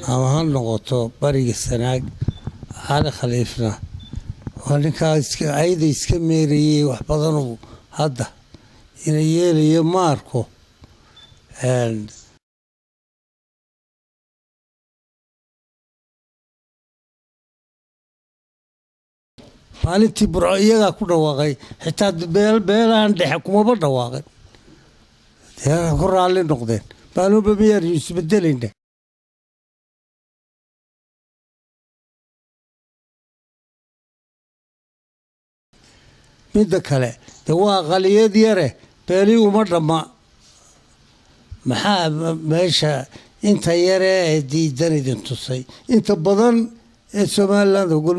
Ama ha noqoto bariga Sanaag. Cali Khaliifna waa ninkaa cayda iska meerayey, wax badanuu hadda ina yeelayo ma arko. Maalintii Burco iyagaa ku dhawaaqay, xitaa beelahan dhexe kumaba dhawaaqin, ku raalli noqdeen. Maaluunba miyaanu isbedelayna? Midda kale de waa aqaliyad yare, beeli uma dhamma. Maxaa meesha inta yare ee diidan idin tusay? Inta badan ee Somaliland ogol.